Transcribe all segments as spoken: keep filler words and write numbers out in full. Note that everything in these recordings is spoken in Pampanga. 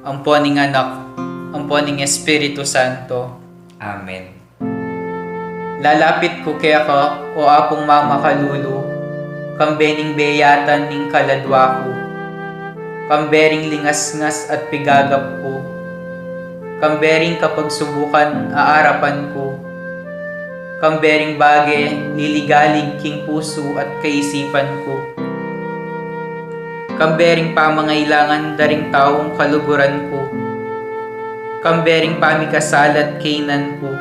ampo ning Anak, ampo ning Espiritu Santo. Amen. Lalapit ku keka, o Apung Mamakalulu, kambe ning beyatan ning kaladwa ku, kambe ring lingasngas at pigagap ku, kambe ring kapagsubukan a arapan ku, kambe ring bage liligalig king pusu at kaisipan ku, kambe ring pamangailangan da ring taung kaluguran ku, kambe ring pamikasalat kaynan ku,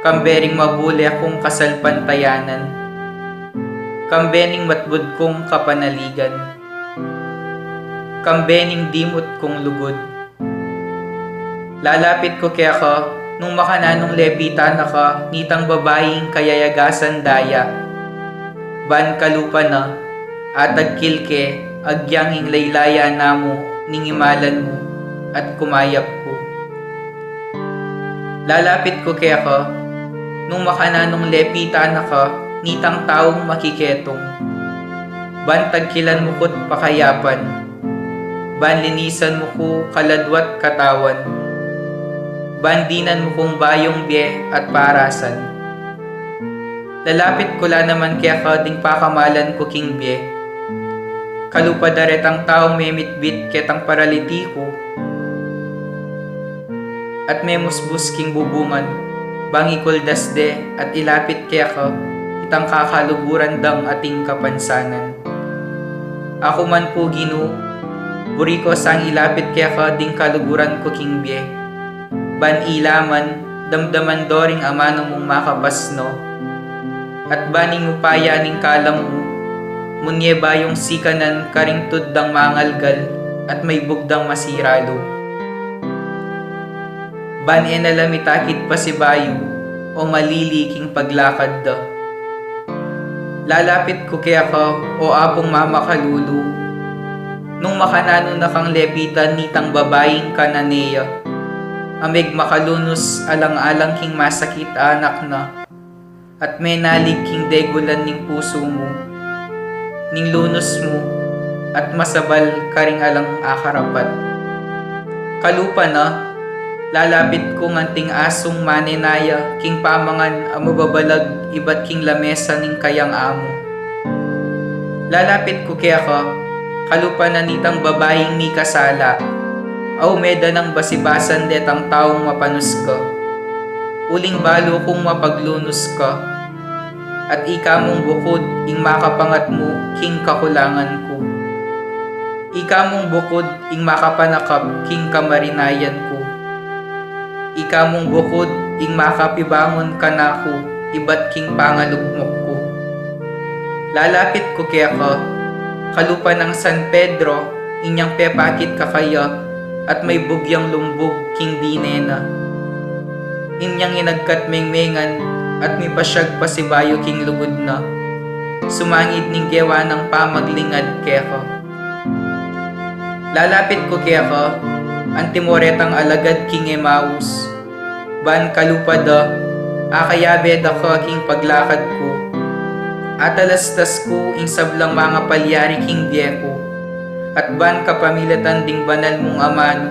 kambe ring mabule kung kasalpantayanan, kambe ning matbud kung kapanaligan, kambe ning dimut kung lugud. Lalapit ku keka, nung makananung lepitan na ka nitang babaing kayayagasan daya. Ban kalupa na, atagkil ke, agyang ing laylaya namu ning imalan mu, at kumayap ku. Lalapit ku keka, nung makananung lepitan na ka nitang taung makiketung. Ban tagkilan mu ku't pakayapan, ban linisan mu ku kaladwa't katawan, ban dinan mu kung bayung bie at parasan. Lalapit ku la naman keka ding pakamalan ku king bie. Kalupa da retang taung memitbit ketang paralitiku at memusbus king bubungan, bang ikuldas de at ilapit keka itang kakaluguran dang ating kapansanan. Aku man pu, Ginu, buri ku sang ilapit keka ding kaluguran ku king bie. Ban ila man, damdaman do ring amanu mung makapasno. At ban ing upaya ning kalam mu, munye bayung sikanan karing tud dang mangalgal at maibug dang masira lub. Ban e na la mitakit pasibayu o malili king paglakad da. Lalapit ku keka, o Apung Mamakalulu, nung makananu na kang lepitan nitang babaing Cananea, a megmakalunus alang-alang king masakit a anak na, at menalig king degulan ning pusu mu, ning lunus mu, at masabal karing alang akarapat. Kalupa na, lalapit kung anting asung manenaya king pamangan a mababalag ibat king lamesa ning kayang amu. Lalapit ku keka, kalupa na nitang babaing mikasala, a umeda nang basibasan detang taung mapanus ka. Uling balu kung mapaglunus ka, at ika mung bukud ing makapangatmu king kakulangan ku. Ika mung bukud ing makapanakap king kamarinayan ku. Ika mung bukud ing makapibangun kanaku ibat king pangalugmok ku. Lalapit ku keka, kalupa nang San Pedro, inyang pepakit kakaya, at maibug yang lumbug king dine na. Inyang inagkat mengmengan at mipasyag pasibayu king lugud na, sumangid ning gewa nang pamaglingad keka. Lalapit ku keka, antimo retang alagad king Emaus, ban kalupa da, akayabe da ka king paglakad ku. Atalastas ku ing sablang mangapalyari king bie ku, at ban kapamilatan ding banal mung amanu,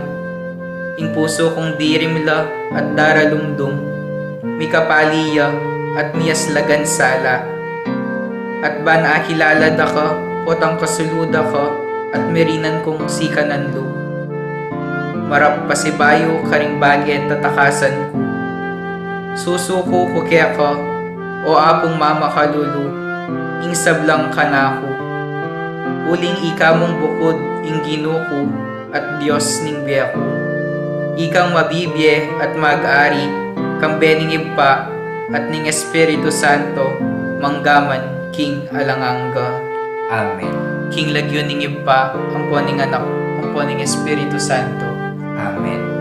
ing pusu kung dirimla at daralumdum, mikapali ya at miyaslagan sala. At ban akilala da ka, potang kasulu da ka, at mirinan kung sikanan lub. Marap pasibayu karing bage tatakasan ku. Susuku ku keka, o Apung Mamakalulu, ing sablang kanaku. Uling ika mung bukud ing Ginu ku at Dios ning bie ku. Ikang mabibie at mag-ari, kambe ning Ibpa at ning Espiritu Santo, manggaman king alang angga. Amen. King lagyu ning Ibpa, ampo ning Anak, ampo ning Espiritu Santo. Amen.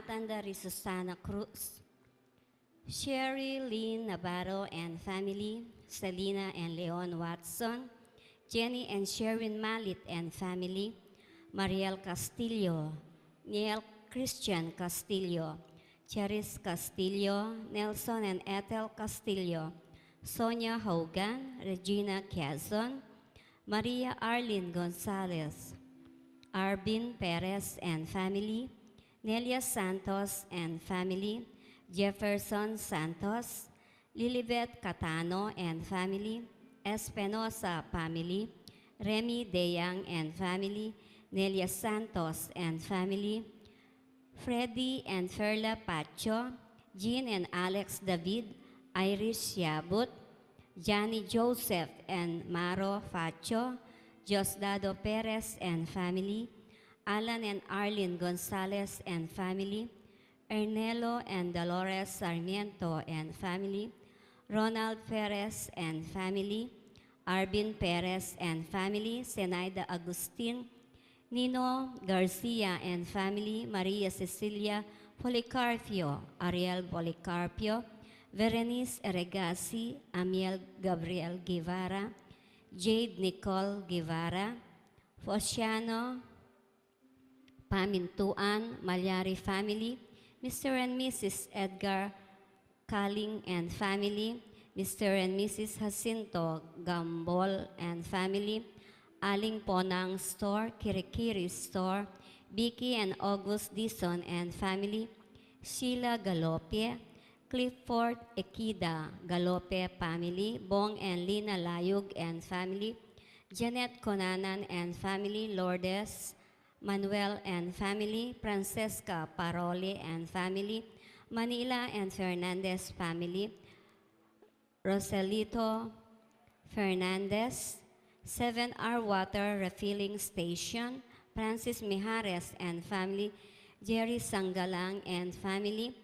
Tanda ri Susana Cruz, Sherry Lynn Navarro and family, Selina and Leon Watson, Jenny and Sherwin Malit and family, Mariel Castillo, Niel Christian Castillo, Cheris Castillo, Nelson and Ethel Castillo, Sonia Hogan, Regina Quezon, Maria Arlene Gonzalez, Arvin Perez and family, Nelia Santos and family, Jefferson Santos, Lilibet Catano and family, Espinosa family, Remy Deyang and family, Nelia Santos and family, Freddy and Ferla Pacho, Jean and Alex David, Iris Yabut, Johnny Joseph and Maro Pacho, Diosdado Perez and family, Alan and Arlene Gonzalez and family, Ernelo and Dolores Sarmiento and family, Ronald Perez and family, Arvin Perez and family, Zenaida Agustin, Nino Garcia and family, Maria Cecilia Policarpio, Ariel Policarpio, Verenice Eregasi, Amiel Gabriel Guevara, Jade Nicole Guevara, Fosiano Pamintuan, Malyari family, Mister and Missus Edgar Kaling and family, Mister and Missus Jacinto Gambol and family, Aling Ponang Store, Kirikiri Store, Vicky and August Dizon and family, Sheila Galope, Clifford Ekida Galope family, Bong and Lina Layug and family, Janet Conanan and family, Lourdes Manuel and family, Francesca Paroli and family, Manila and Fernandez family, Roselito Fernandez, Seven R Water Refilling Station, Francis Mijares and family, Jerry Sanggalang and family,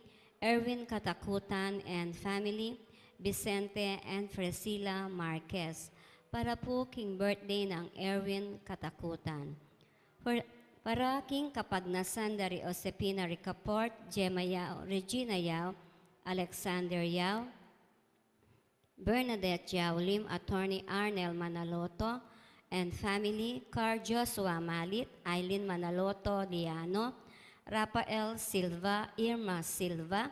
Erwin Katakutan and family, Vicente and Fresila Marquez. Para pu king birthday nang Erwin Katakutan. Par-, para king kapagnasan da ri Josefina Ricaport, Gemma Yao, Regina Yao, Alexander Yao, Bernadette Yao Lim, Attorney Arnel Manaloto and family, Carl Joshua Malit, Eileen Manaloto Liano, Rafael Silva, Irma Silva,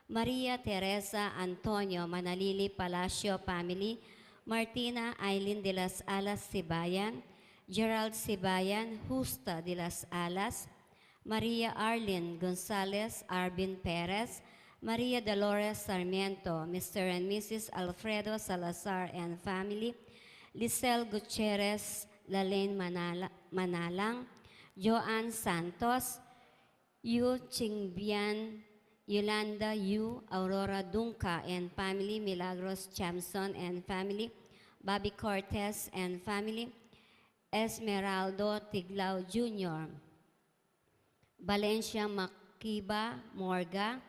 Maria Teresa Antonio Manalili Palacio family, Martina Eileen de las Alas Sibayan, Gerald Sibayan, Justa de las Alas, Maria Arlene Gonzalez, Arvin Perez, Maria Dolores Sarmiento, Mister and Missus Alfredo Salazar and family, Lisel Gutierrez, Lalaine Manala-, Manalang, Joanne Santos, Yu Chingbian, Yolanda Yu, Aurora Dunca and family, Milagros Chamson and family, Bobby Cortez and family, Esmeraldo Tiglao Junior, Valencia Makiba Morga,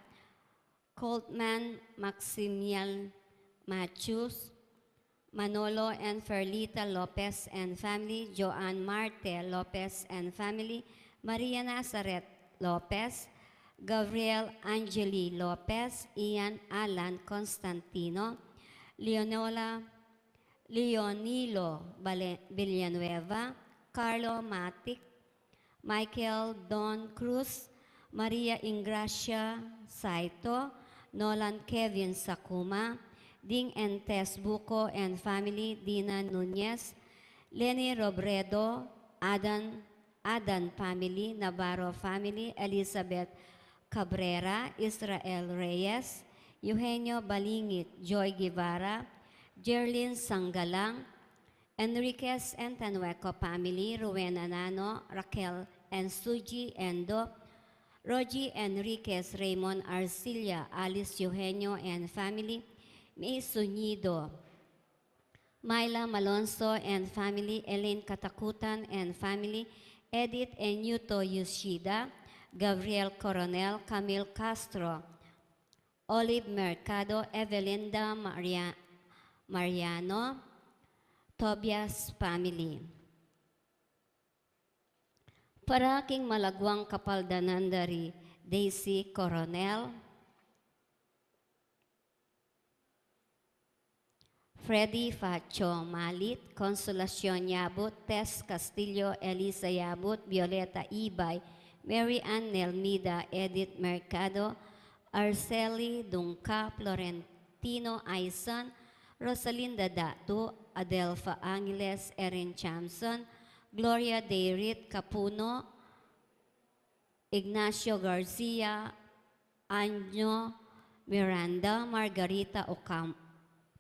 Coltman Maximian Macius, Manolo and Ferlita Lopez and family, Joan Marte Lopez and family, Maria Nazareth Lopez, Gabriel Angeli Lopez, Ian Alan Constantino, Leonola Leonilo Bale-, Villanueva, Carlo Matic, Michael Don Cruz, Maria Ingracia Saito, Nolan Kevin Sakuma, Ding and Tess Buco and family, Dina Nunez, Lenny Robredo, Adan, Adan family, Navarro family, Elizabeth Cabrera, Israel Reyes, Eugenio Balingit, Joy Guevara, Jerlyn Sanggalang, Enriquez and Tanueco family, Rowena Nano, Raquel and Suji Endo, Rogie Enriquez, Raymond Arcilla, Alice Eugenio and family, May Sunido, Myla Malonzo and family, Elaine Katakutan and family, Edith and Yuto Yoshida, Gabriel Coronel, Camille Castro, Olive Mercado, Evelinda Maria-, Mariano, Tobias family. Para king malaguang kapaldanan da ri Daisy Coronel, Freddy Facho Malit, Consolacion Yabut, Tess Castillo, Elisa Yabut, Violeta Ibay, Mary Ann Nelmida, Edith Mercado, Arceli Dungca, Florentino Aison, Rosalinda Datu, Adelfa Angeles, Erin Chamson, Gloria Deirit Capuno, Ignacio Garcia, Anyo Miranda, Margarita Ocam-,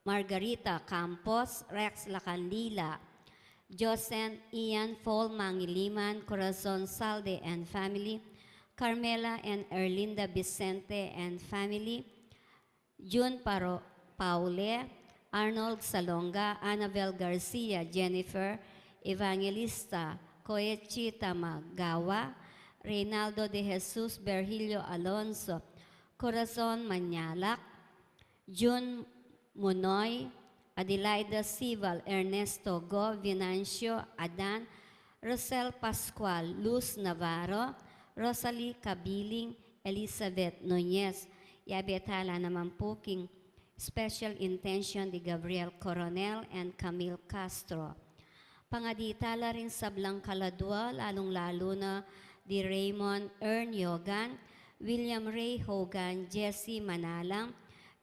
Margarita Campos, Rex Lacanlila, Josen Ian, Paul Mangiliman, Corazon Salde and family, Carmela and Erlinda Vicente and family, Jun Paro-, Paule, Arnold Salonga, Annabel Garcia, Jennifer Evangelista, Koichi Tamagawa, Reynaldo de Jesus, Virgilio Alonso, Corazon Mañalac, Jun Munoy, Adelaida Sival, Ernesto Go, Venancio Adan, Rosel Pascual, Luz Navarro, Rosalie Cabiling, Elizabeth Nunez. Yabe tala naman pu king special intention di Gabriel Coronel and Camille Castro. Pangadi tala ring sablang kaladua, lalung-lalu na di Raymond Ern Yogan, William Ray Hogan, Jesse Manalang,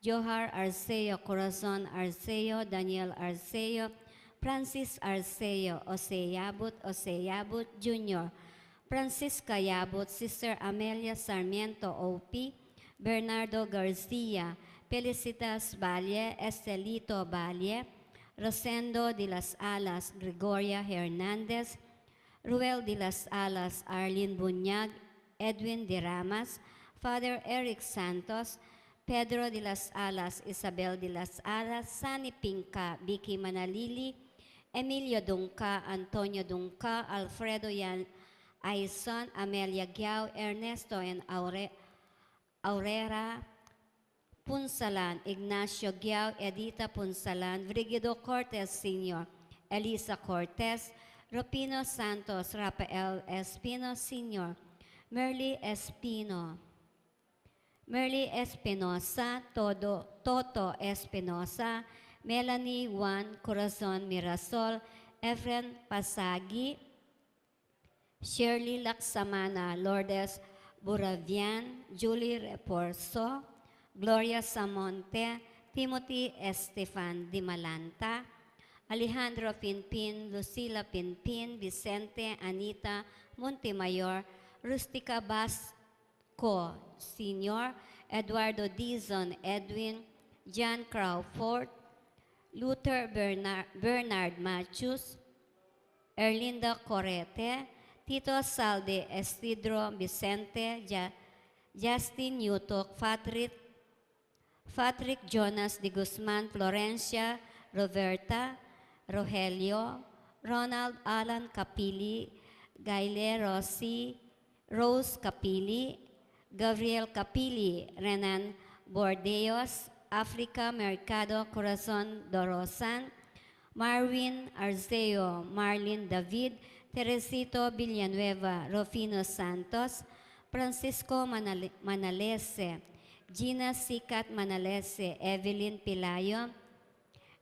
Johar Arceo, Corazon Arceo, Daniel Arceo, Francis Arceo, Jose Yabut, Jose Yabut Junior, Francisca Yabut, Sister Amelia Sarmiento O P, Bernardo Garcia, Felicitas Valle, Estelito Valle, Rosendo de las Alas, Gregoria Hernandez, Ruel de las Alas, Arlene Buñag, Edwin de Ramas, Father Eric Santos, Pedro de las Alas, Isabel de las Alas, Sani Pinca, Vicky Manalili, Emilio Dungca, Antonio Dungca, Alfredo Yan Aison, Amelia Giao, Ernesto and Aure-, Aurera Punsalan, Ignacio Giao, Edita Punsalan, Brigido Cortez Senior, Elisa Cortez, Rufino Santos, Rafael Espino Senior, Merly Espino, Merly Espinosa, Todo, Toto Espinosa, Melanie Juan, Corazon Mirasol, Efren Pasagi, Shirley Laksamana, Lourdes Buravian, Julie Reporso, Gloria Samonte, Timothy Estefan Dimalanta, Alejandro Pinpin, Lucila Pinpin, Vicente, Anita Montemayor, Rustica Basco Senior, Eduardo Dizon, Edwin, John Crawford, Luther Bernar-, Bernard Macius, Erlinda Corete, Tito Salde, Isidro Vicente, Ja-, Justin Yutok, Patrick, Patrick Jonas de Guzman, Florencia, Roberta, Rogelio, Ronald Alan Capili, Gayle Rossi, Rose Capili, Gabriel Capili, Renan Bordeos, Africa Mercado, Corazon Dorosan, Marwin Arceo, Marlin David, Teresito Villanueva, Rufino Santos, Francisco Manale-, Manalese, Gina Sicat Manalese, Evelyn Pilayo,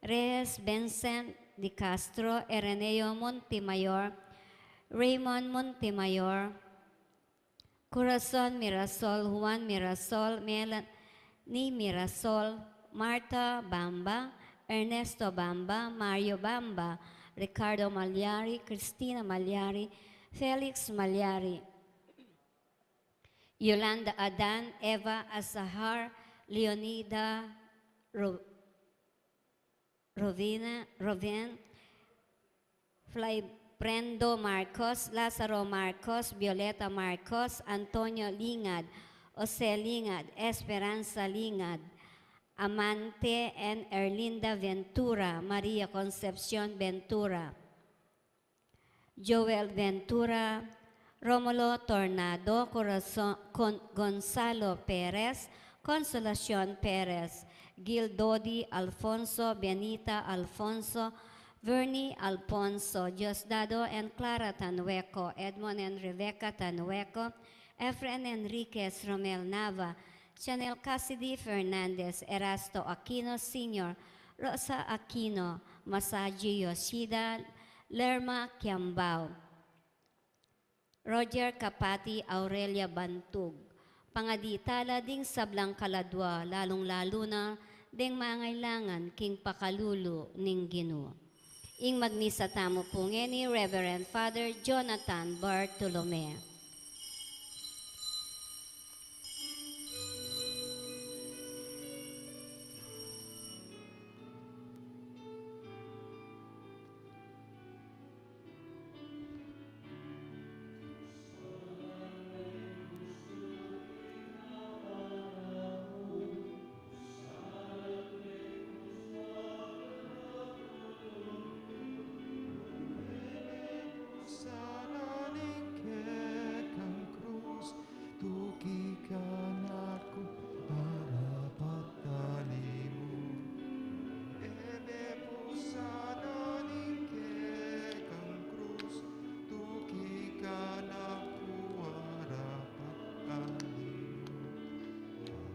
Reyes Vincent de Castro, Ereneo Montemayor, Raymond Montemayor, Corazon Mirasol, Juan Mirasol, Melanie Mirasol, Martha Bamba, Ernesto Bamba, Mario Bamba, Ricardo Malyari, Cristina Malyari, Felix Malyari, Yolanda Adan, Eva Azahar, Leonida Ro-, Rovina, Roven, Flybrendo Marcos, Lazaro Marcos, Violeta Marcos, Antonio Lingad, Jose Lingad, Esperanza Lingad, Amante and Erlinda Ventura, Maria Concepcion Ventura, Joel Ventura, Romulo Tornado, Corazon, Con-, Gonzalo Perez, Consolacion Perez, Gil Dodi Alfonso, Benita Alfonso, Vernie Alfonso, Diosdado and Clara Tanueco, Edmond and Rebecca Tanueco, Efren Enriquez, Romel Nava, Chanel Cassidy Fernandez, Erasto Aquino Senior, Rosa Aquino, Masaji Yoshida, Lerma Kiambao, Roger Capati, Aurelia Bantug. Pangadi tala ding sablang kaladwa, lalung-lalu na ding mangailangan king pakalulu ning Ginu. Ing magmisa tamu pu ngeni, Reverend Father Jonathan Bartolome. Sana ning kekang krus, tuki ka na ku arapat talimu. Ebe pu sana ning kekang krus, tuki ka na ku arapat talimu.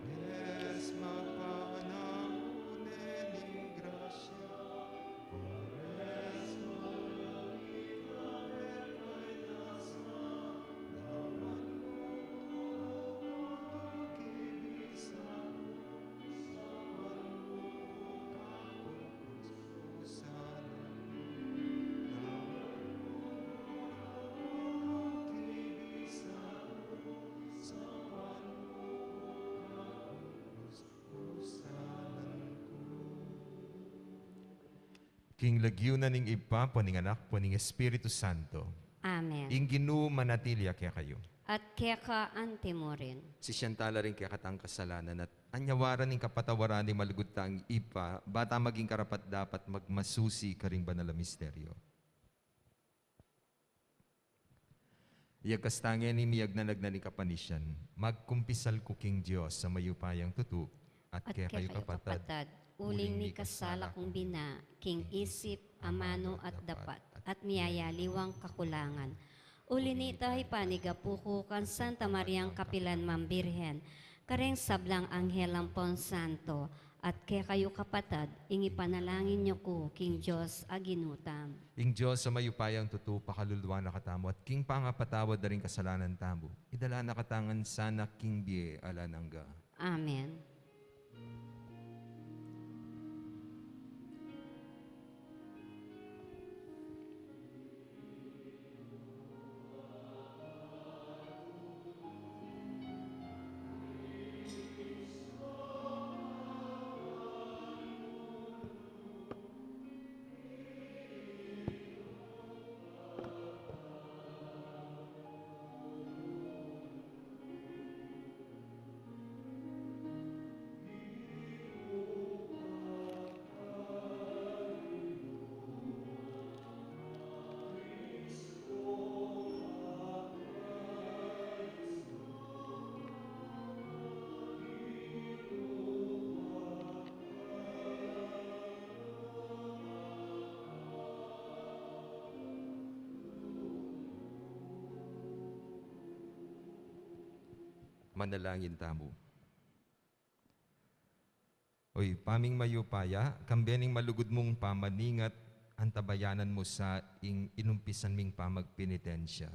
Pares mapanaun ne ning grasya, King lagyu na ning Ibpa, ampo ning Anak, ampo ning Espiritu Santo. Amen. Ing Ginu manatili ya kekayu. At keka anti mu rin. Sisian tala ring kekatang kasalanan at anyawaran ing kapatawaran ning malugud tang Ibpa, ba ta maging karapat-dapat magmasusi karing banal a misteryo. Iyagkas ta ngeni miyagnanag na ning kapanisian, magkumpisal ku king Dios a mayupayang tutu, at kekayu, kapatad, uling mikasala kung bina, king isip, amanu, at dapat, at miyayaliwang kakulangan. Uli nita, ipanigapu ku kang Santa Mariang kapilan man Birhen, kareng sablang anghel ampon santo, at kekayu, kapatad, ing ipanalangin yu ku king Dios a Ginu tamu. Ing Dios a mayupayang tutu pakaluluan na katamu, at king pangapatawad da ring kasalanan tamu, idala na katamu ngan sana king bie alang angga. Amen. Manalangin tamu. O Ibpa ming mayupaya, kambe ning malugud mung pamaningat, antabayanan mu sa ing inumpisan ming pamagpenitensya.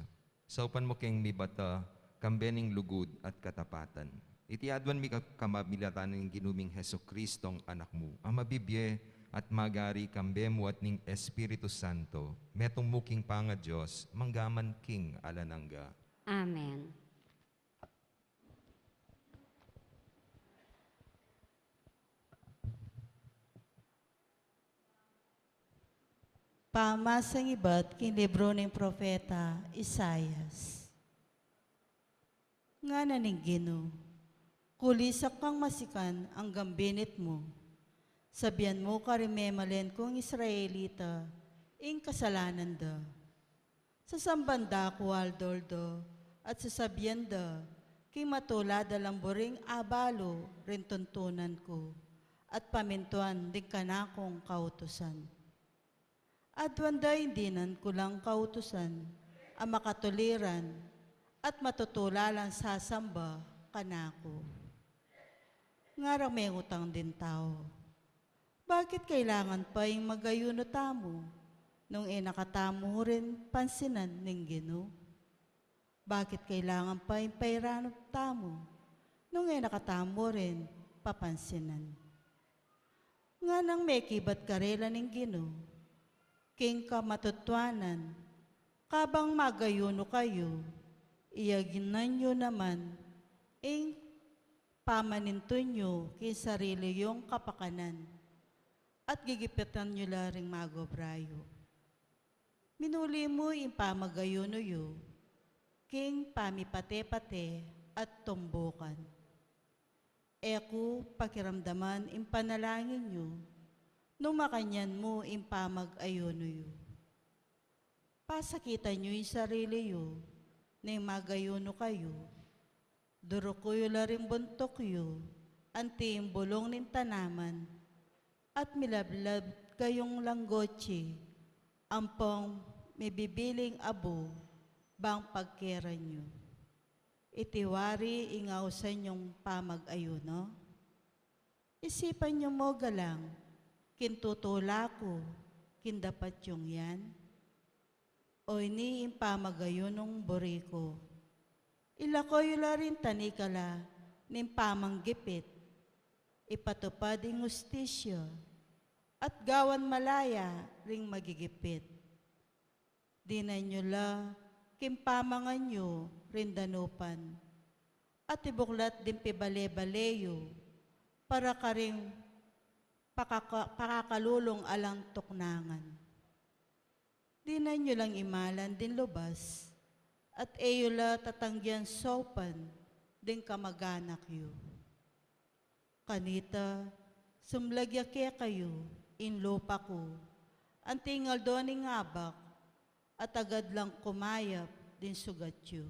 Saupan mu keng mibata, kambe ning lugud at katapatan. Iti aduan mi ka-, kapamilatan ning Ginu ming Jesucristong Anak mu, a mabibie at magari kambe mu at ning Espiritu Santo, metung mu king pangaDios, mangga man king alang angga. Amen. Pamasang ibat king libru ning propeta Isaias. Ngana ning Ginu, kulisak kang masikan anggang binit mu. Sabian mu karing memalen kung Israelita ing kasalanan da. Sasamban da ku aldo-aldo, at sasabian da, king matula da lang buring abalu ring tuntunan ku, at pamintuan ding kanakung kautusan. Aduan da ing dinan ku lang kautusan, a makatuliran, at matutula lang sasamba kanaku. Ngarang mengutang ding tau, bakit kailangan pa ing mag-ayuno tamu nung e na katamu rin pansinan ning Ginu? Bakit kailangan pa ing pairanu tamu nung e na katamu rin papansinan? Nganang mekibat karela ning Ginu king kamatutuanan, kabang mag-ayuno kayu, iyaginan yu naman ing pamanintun yu king sarili yung kapakanan, at gigipitan yu la ring mag-obra yu. Minuli mu ing pamag-ayuno yu king pamipate-pate at tumbukan. E ku pakiramdaman ing panalangin yu nung makanyan mu ing pamag-ayuno yu. Pasakitan yu ing sarili yu ning mag-ayuno kayu. Duruku yu la ring buntuk yu anti ing bulung ning tanaman, at milablab kayung langgotsi ampong mibibiling abu bang pagkeran yu. Iti wari ing ausan yung pamag-ayuno? Isipan yu mu galang king tutula ku king dapat yung yan? O ini ing pamag-ayunong buri ku? Ilako yu la ring tanikala ning pamanggipit, ipatupad ing hustisya, at gawan malaya ring magigipit. Dinan yu la king pamangan yu ring danupan, at ibuklat ding pibale-bale yu para karing pakaka-, pakakalulung alang tuknangan. Dinan yu lang imalan ding lubas, at e yu la tatanggian saupan ding kamag-anak yu. Kanita, sumlag ya kekayu ing lupa ku, anti ing aldo ning abak, at agad lang kumayap ding sugat yu.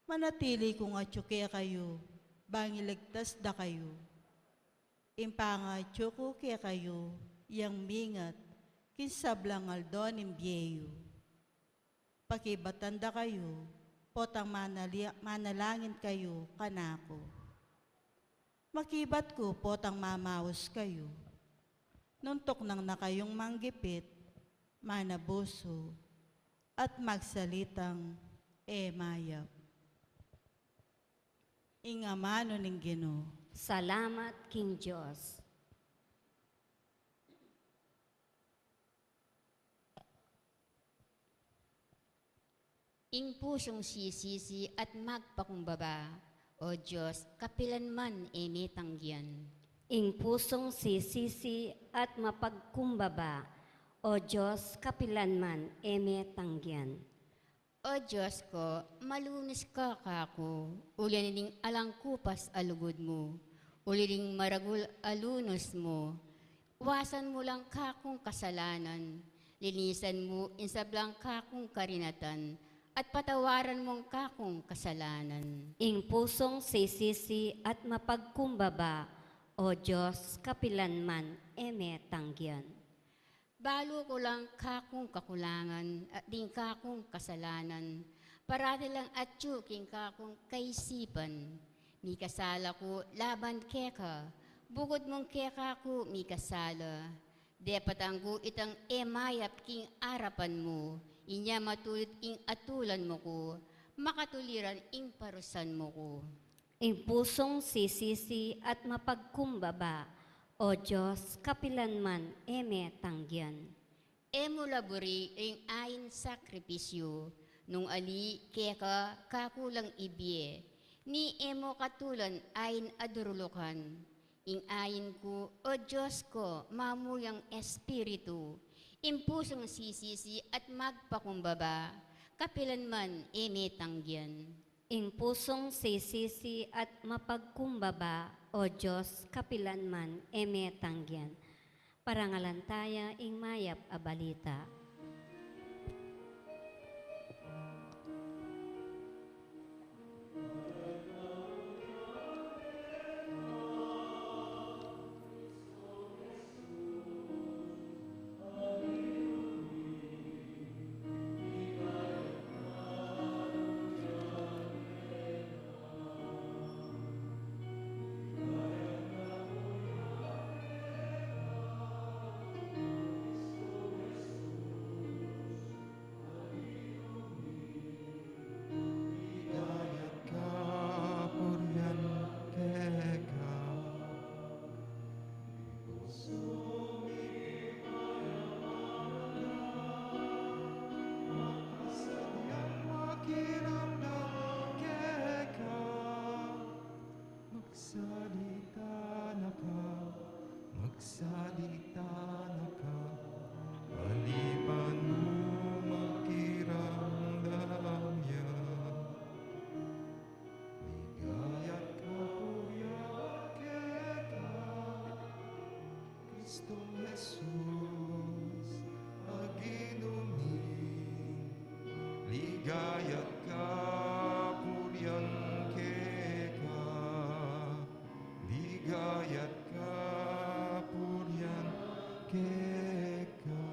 Manatili kung atyu kekayu, bang iligtas da kayu. Ing pangatyu ku kekayu, yang mingat king sablang aldo ning bie yu. Pakibatan da kayu, potang manali-, manalangin kayu kanaku. Makibat ku potang mamaus kayu. Nung tuknang na kayung manggipit, manabusu, at magsalitang e mayap. Ing amanu ning Ginu. Salamat king Dios. Ing pusung sisisi at magpakumbaba, O Dios, kapilan man e me tanggian. Ing pusung sisisi at mapagkumbaba, O Dios, kapilan man e me tanggian. O Dios ku, malunus ka kaku, uli na ning alang kupas a lugud mu, uli ning maragul a lunus mu, wasan mu lang kakung kasalanan, linisan mu ing sablang kakung karinatan, at patawaran mung kakung kasalanan. Ing pusung sisisi at mapagkumbaba, O Dios, kapilan man e me tanggian. Balu ku lang kakung kakulangan at ding kakung kasalanan, parati lang atyu king kakung kaisipan. Mikasala ku laban keka, bukud mung keka ku mikasala. Depatan ku itang e mayap king arapan mu, inya matulid ing atulan mu ku, makatuliran ing parusan mu ku. Ing pusung sisisi at mapagkumbaba, O Dios, kapilan man e me tanggian. E mu la buri ring ain sakripisyu, nung ali keka kaku lang ibie, ni e mu katulan ain a durulukan. Ing ain ku, O Dios ku, mamuyang Espiritu, ing pusung sisisi at magpakumbaba, kapilan man e me tanggian. Ing pusung sisisi at mapagkumbaba, O Dios, kapilan man e me tanggian. Parangalan taya ing mayap a balita. Salita na ka, alipan mu makiramdam ya. Ligaya at kapurian keka, Kristong Jesus, a Ginu mi. Ligaya at kapurian keka, ligaya at kapurian keka.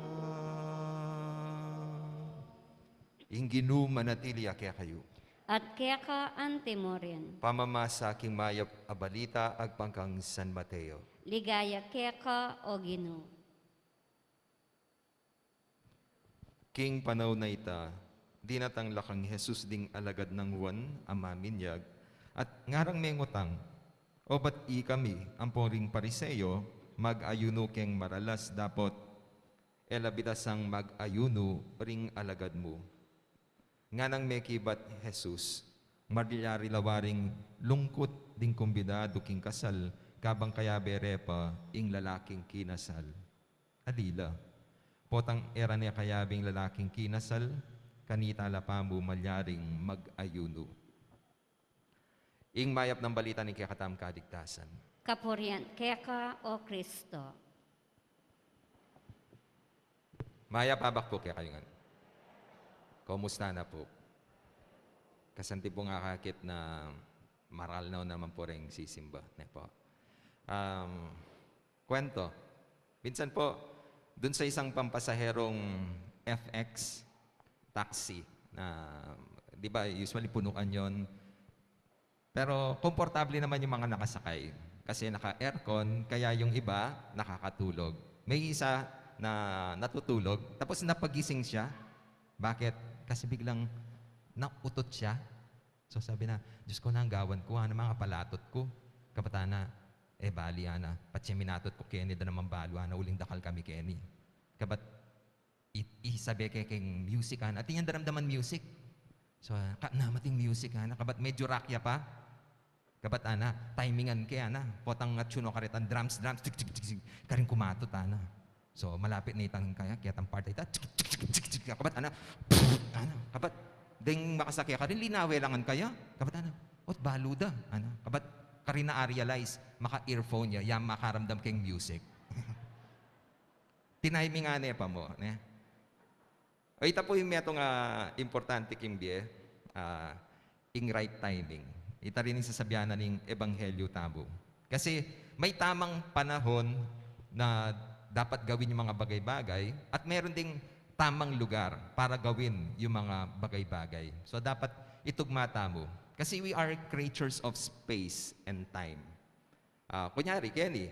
Ing Ginu manatili ya kekayu. At keka antimurin. Pamamasa king mayap a balita agpang kang San Mateo. Ligaya keka, O Ginu. King panaun a ita, dinatang la kang Jesus ding alagad nang Juan a maminyag, at ngarang mengutang, "O ba't ikami ampong ring Pariseo mag-ayunu keng maralas, dapot e la bitasang mag-ayunu ring alagad mu?" Nganang mekibat Jesus, malyari la waring lungkut ding kumbidadu king kasal, kabang kayabe re pa ing lalaking kinasal. Ali la. Potang e ra ne kayabe ing lalaking kinasal, kanita la pa mu malyaring mag-ayunu. Ing mayap nang balita ning kekatamung kaligtasan. Kapurian keka, O Kristo. Mayap a abak pu kekayu ngan. Kumusta na pu? Kasanti pung akakit na maral na naman pu ring sisimba, ne pu? Um, kwento. Minsan pu, dun sa isang pampasaherong F X taxi na, di ba, usually punuan yon. Pero komportable naman yung mga nakasakay. Kasi naka-aircon, kaya yung iba nakakatulog. May isa na natutulog, tapos napagising siya. Bakit? Kasi biglang nautot siya. So sabi na, "Diyos ko, nang gawan ku, ana, mga palatot ku." Kabat ana, "E bali, ana, patse minatot ku keni, da naman balu, ana, uling dakal kami keni." Kabat, i-, isabi ke keng music, ana. Atin yang daramdaman music. So, ka-, na, mating music, ana. Kabat medyo rock ya pa. Kabat, ana, timingan ke, ana. Potang atsu no karetang drums, drums, tik, tik, tik, tik. Karin kumatot, ana. So, malapit na itang kaya, kaya tang part ita, tik, tik, tik, tik, tik. Kabat, ana, ana, kabat, deng makasake karin, linawe langan kaya. Kabat, ana, ot balu da, ana. Kabat, karin na-realize, maka-earphone ya, ya makaramdam keng music. Tinimingan ne pa mu, ne? O, ita pu ing metung a importante king bie, ah, ing right timing. Ita rin ing sasabian na ning ebanghelyo tamu. Kasi may tamang panahon na dapat gawin yung mga bagay-bagay at meron ding tamang lugar para gawin yung mga bagay-bagay. So, dapat itugma tamu. Kasi we are creatures of space and time. Ah, kunyari, keni,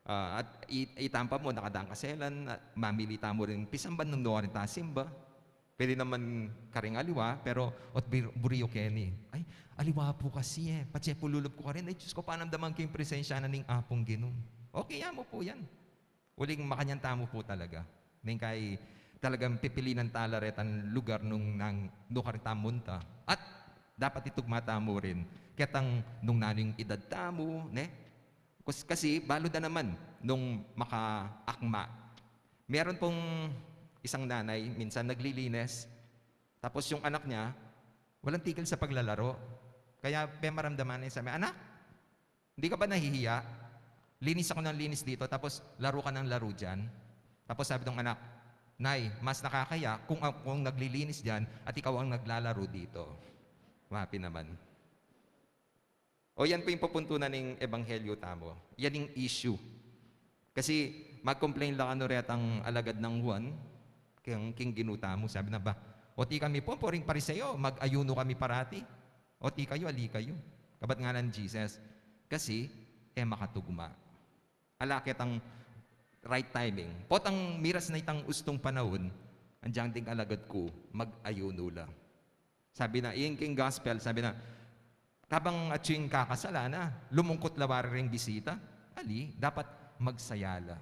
ah, at i-, itampa mu, nakadaan ka selan, at mamili tamu rin pisamban nung nukarin tasimba. Pwede naman karing aliwa, pero ot bir-, buri yu keni, "Ay, aliwa pu kasi e, patse pu lulub ku karin, ay, Diyos ko, panamdaman ke ing presensya na ning Apung Ginu." Okay ya mu pu yan. Uling makanyan tamu pu talaga. Neng kai talagang pipilinan tala retang lugar nung nang nukarin ta munta. At dapat itugma tamu rin ketang nung nanu ing edad tamu, ne? Kus-, kasi balu da naman nung makaakma. Meron pung isang nanay, minsan naglilinis, tapos yung anak niya, walang tigil sa paglalaro. Kaya pemaramdaman niya, sabi, "Anak, hindi ka ba nahihiya? Linis ako ng linis dito, tapos laro ka ng laro dyan." Tapos sabi ng anak, "Nay, mas nakakahiya kung ako ang naglilinis dyan at ikaw ang naglalaro dito." Mapi naman. O, yan po yung pupuntunan ning ebanghelyo tamu. Yan yung issue. Kasi mag-complain lang ano retang alagad nang Juan, king, king Ginu tamu, sabi na ba, "Ot ikami pu, puring Pariseo, mag-ayuno kami parati. Ot ikayu, ali kayu." Kabat ngana nang Jesus, kasi e makatugma. Ala ketang right timing. Potang miras na itang ustung panaun, andiyan ding alagad ku, mag-ayuno la. Sabi na, ing king gospel, sabi na, kabang atsu ing kakasal, ana, lumungkut la wari ring bisita. Ali, dapat magsaya la.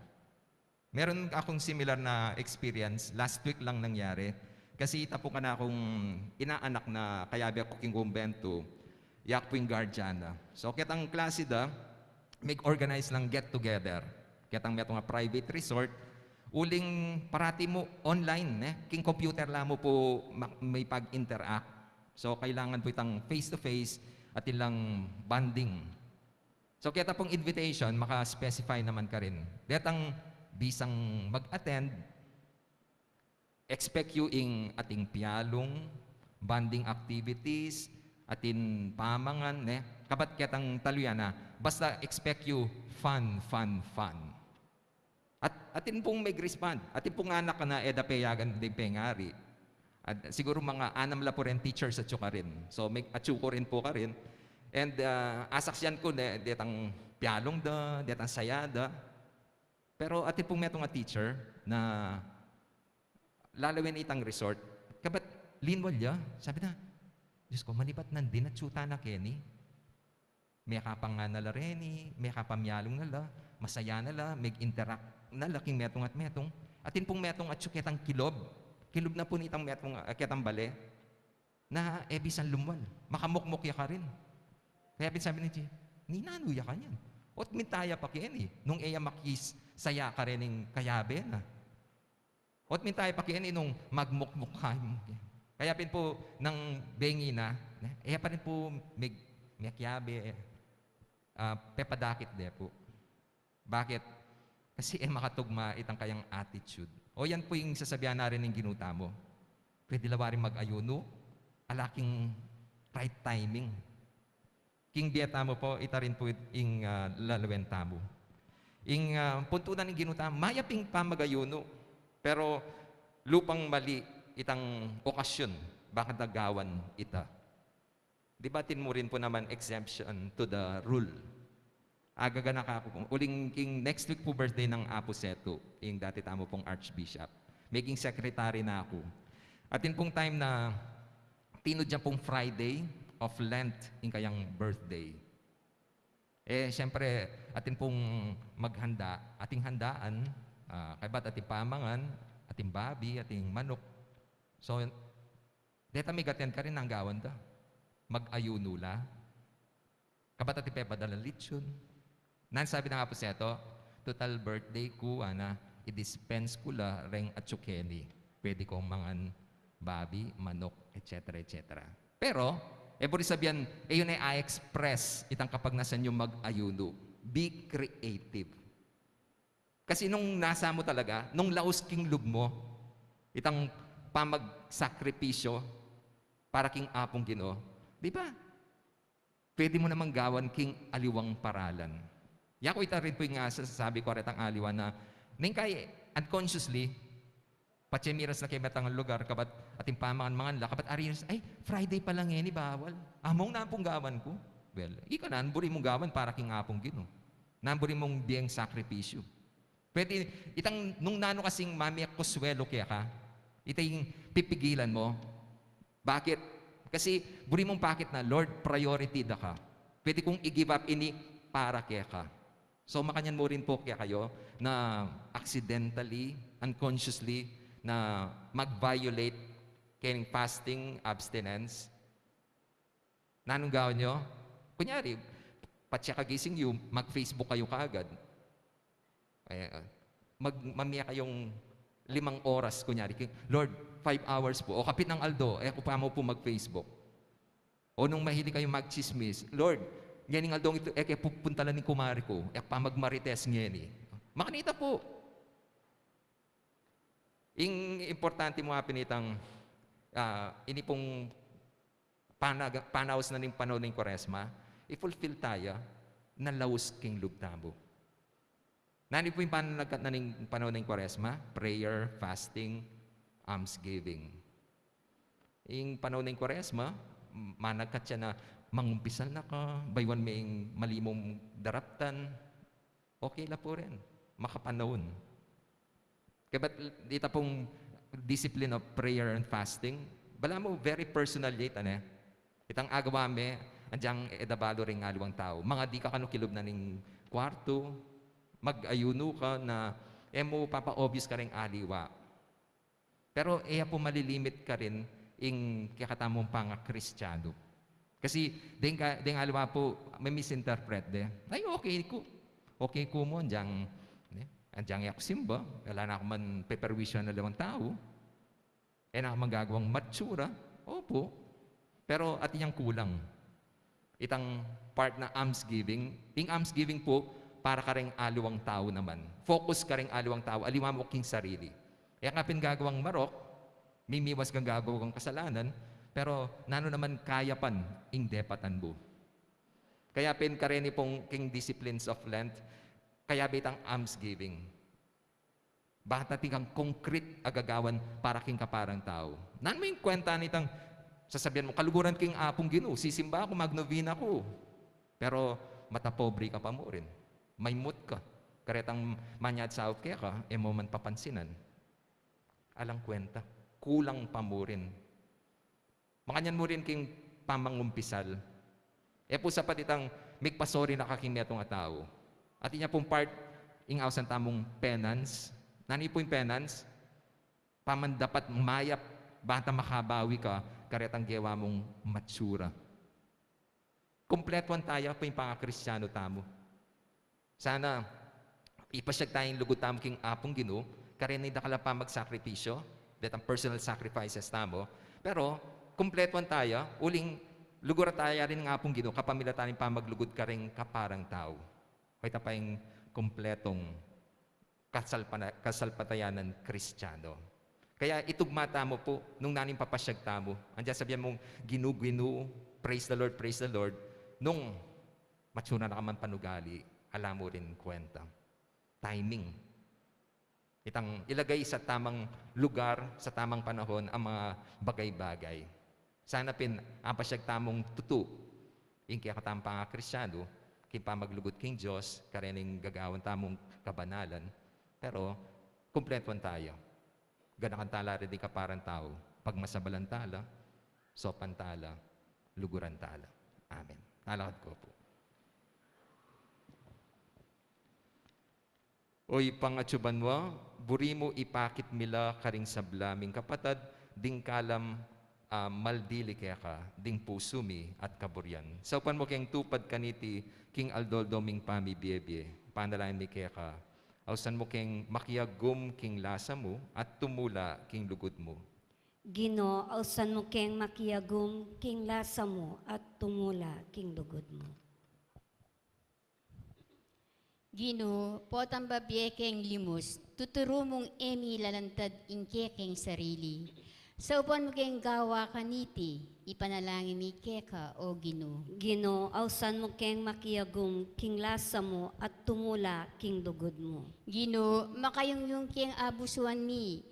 Meron akong similar na experience, last week lang nangyari. Kasi ita pu kanakung inaanak na kayabe ku king kumbento, ya ku pu ing guardian na. So, ketang klase da, mig-organize lang get together. Ketang metung a private resort, uling parati mu online, ne? King computer la mu pu ma-, mipag-interact. So, kailangan pu itang face-to-face at ilang bonding. So, keta pung invitation, maka-specify naman karin. Detang bisang mag-attend, expect yu ing atin pialung, bonding activities, atin pamangan, ne? Kabat ketang taluyan na, basta expect yu fun, fun, fun. At atin pung mag-respond, atin pung anak na e da peyagan ding pengari. At siguru mga anam la pu rin teachers atyu karin. So, mag-, atyu ku rin pu karin. And, ah, asaksian ku, ne, detang pialung da, detang saya da. Pero atin pung metung a teacher na lalawen itang resort. Kabat linwal ya, sabi na, "Diyos ko, manibat nandin atyu tana keni. Mekapangana la reni, mekapamialung na la, masaya na la, mag-interact na la king metung at metung." Atin pung metung atyu ketang kilob. Kilob na pu nitang metung, ah, ketang bale. Na e bisang lumwal. Makamukmuk ya karin. Kaya pin sabi ni G, "Ninanu ya kanyan? Ot minta ya pa keni nung e ya makisaya karening kayabe na. Ot minta ya pa keni nung magmukmuk kayu." Kaya pin pu nang bengi na, ne, e ya pa rin pu meg-, mekiabe, ah, pepadakit de pu. Bakit? Kasi e makatugma itang kayang attitude. O yan pu ing sasabian na rin ning Ginu tamu. Pwede la waring mag-ayunu, ala king right timing. King bie tamu pu, ita rin pu ing, ah, lalawen tamu. Ing, ah, puntu na ning Ginu tamu, mayap ing pamag-ayunu, pero lupang mali itang okasyon, bakit nagawan ita. Di ba atin mu rin pu naman exemption to the rule? Agaganaka ku pu. Uling king next week pu birthday nang Apu Setu, ing dati tamu pung Archbishop. Maging secretary na ku. Atin pung time na tinud ya pung Friday of Lent, ing kayang birthday. E, siyempre, atin pung maghanda, ating handaan, ah, kaybat ating pamangan, ating babi, ating manok. So, deta mag-attend karin, nanu gawan da? Mag-ayunu la. Kabat ating pepadalan litson. Nanu sabi nang Apu Setu, "Tutal birthday ku, ana, i-dispense ku la reng atsu keni. Pwede kung mangan babi, manok, et cetera, et cetera." Pero, e buri sabian, e yu ne a-express itang kapagnasan yung mag-ayunu. Be creative. Kasi nung nasa mu talaga, nung laus king lub mu, itang pamagsakripisyo para king Apung Ginu, di ba? Pwede mu namang gawan king aliwang paralan. Yaku ita rin pu ing sasabi ku retang aliwa na, neng kai unconsciously, patse miras na keng metung a lugar, kabat ating pamangan-mangan la, kabat ari, "Ay, Friday pala ngeni, bawal. Among nanu pung gawan ku?" Well, ika nanu buri mung gawan para king Apung Ginu. Nanu buri mung bieng sakripisyu. Pwede, itang nung nanu kasing mamie kuswelu keka, ita ing pipigilan mu. Bakit? Kasi buri mung pakit na, "Lord, priority da ka. Pwede kung i-give up ini para keka." So, makanyan mu rin pu kekayu na accidentally, unconsciously, na mag-violate keng fasting, abstinence. Nanung gawan yu? Kunyari, patse kagising yu, mag-Facebook kayu kagad. Ay, ah, mag-, mamie kayung limang oras, kunyari, ki-, "Lord, five hours pu." O kapit nang aldo, e ku pa mu pu mag-Facebook. O nung mahilig kayung magtsismis, "Lord, ngening aldong ito, e ke pupuntalan ning kumari ku, e ku pa magmarites ngeni." Makanita pu. Ing importante mu, apin itang, ah, ini pung panaga-, panaus na ning panaun ning Kuaresma, i-fulfill taya na laus king lub tamu. Nanu pu ing panagkat na ning panaun ning Kuaresma? Prayer, fasting, almsgiving. Ing panaun ning Kuaresma, m-, managkat ya na mangumpisal na ka, baywan me ing mali mung daraptan. Okay la pu rin. Makapanaun. Kabat ita pung discipline of prayer and fasting, balamu very personal ya ita, ne? Itang agawa me, agyang e da balu ring aliwang tau. Mangadi ka kanu king lub na ning kuartu, mag-ayunu ka na e mu papa-obvious kareng aliwa. Pero e ya pu malilimit karin ing kekatamung pangakristianu. Kasi deng ka-, deng aliwa pu, me-misinterpret de. "Ay, okay ku. Okay ku mu, agyang, ne, Andiang e ku simba, ala na ku man peperwisyu king aliwang tau. E na ku man gagawang matsura, opo. Pero atin yang kulang. Itang part na almsgiving, ing almsgiving pu, para karing aliwang tau naman. Focus karing aliwang tau, aliwa mu king sarili. E ka pin gagawang marok, mimiwas kang gagawang kasalanan, pero nanu naman kayapan ing depatan mu. Kaya pin kareni pung king disciplines of Lent, kayabe itang almsgiving. Bang atin kang konkret a gagawan para king kaparang tau. Nanu mu ing kwenta nitang sasabian mu, kaluguran ku ing Apung Ginu, sisimba ku, magnovena ku. Pero matapobre ka pa mu rin. Maymut ka. Karetang manyad saup keka, e mu man papansinan. Alang kwenta. Kulang pa mu rin. Makanyan mu rin king pamangumpisal. E pu sapat itang migpasori na ka king metung a tau. Atin ya pung part ing ausan tamung penance. Nanu pu ing penance? Pamandapat mayap, bang makabawi ka karetang gewa mung matsura. Kumpletuan taya pu ing pangakristiano tamu. Sana ipasyag taya ing lugud tamu king Apung Ginu, kareni dakal a pamagsakripisyo, detang personal sacrifices tamu, pero kumpletuan taya, uling luguran taya rin ing Apung Ginu kapamilatan ning pamaglugud karing kaparang tau. Hoy, ita pa ing kumpletong kasalpana-, kasalpatayanan Kristiano. Kaya itugma tamu pu, nung nanu ing papasyag tamu, andiyan sabian mung, "Ginu, Ginu, praise the Lord, praise the Lord," nung matsura na ka man panugali, ala mu rin kwenta. Timing. Itang ilagay sa tamang lugar, sa tamang panahon, ang mga bagay-bagay. Sana pin, apasyag tamung tutu ing kekatamung pangakristiano, king pamaglugud king Dios, karening gagawan tamung kabanalan, pero kumpletuan taya. Ganakan tala rin ding kaparang tau, pagmasabalan tala, saupan tala, luguran tala. Amen. Talakad ku pu. O Ibpa, atsu banua, buri mu ipakit mi la karing sabla ming kapatad ding kalam a maldili keka ding pusu mi at kaburian. Saupan mu keng tupad kaniti king aldo-aldo ming pamibie-bie. Panalangin mi keka, ausan mu keng makiagum king lasa mu at tumula king lugud mu. Ginu, ausan mu keng makiagum king lasa mu at tumula king lugud mu. Ginu, potang babie keng limus, tuturu mung e mi lalantad ing kekeng sarili. Saupan mu keng gawa kaniti, ipanalangin mi keka, o Ginu. Ginu, ausan mu keng makiagum king lasa mu at tumula king lugud mu. Ginu, makayungyung keng abusuan mi,